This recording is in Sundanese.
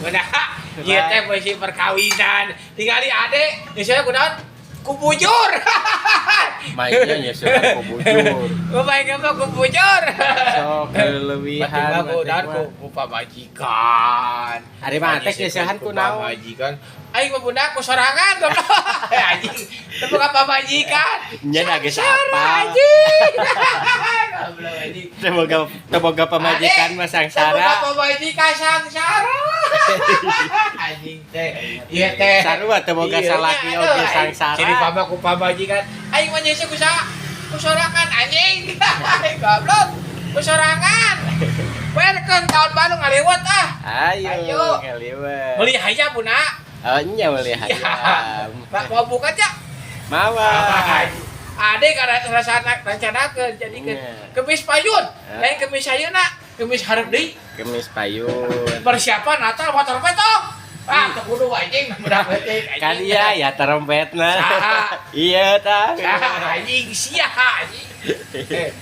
Bunda, ieu teh posisi perkawinan. Tingali ade, misalnya kunaon? Ku bujur. Mainnya nyeusehan ku bujur. Baik apa ku bujur. Sok kelebihan. Batin mah ku naon ku pamajikan. Ari mah teh nyeusehan ku naon? Pamajikan. Aing mah bunda ku sorangan goblok. Anjing. Teu boga pamajikan. Nya da geus Sangsara, apa. anjing. Goblok anjing. Teu boga pamajikan mah Teu boga sangsara. Pamajikan sangsara. Anjing teh. Ieu teh. Sarua teu boga Iya, salaki nya, oge aduh, sangsara. Ciri pama ku pamajikan. Aing mah nyeuseun ku saha? Ku sorangan anjing. Goblok. Ku sorangan. Welcome tahun baru ngaliwet ah. Ayo, Ayo. Ngaliwet. Beli hayam, Buna. Oh nya beli hayam. Pak mau buka ya? Mawa. Ade karena rencana rencanakeun jadi ke kemis payun. Lain kemis ayeuna, kemis hareup deui. Kemis payun. Persiapan Natal motor petong. Ah, teu kudu anjing budak leutik anjing. Kan iya ya trompetna. Saha? Iya tah. Saha anjing sia anjing. Eh,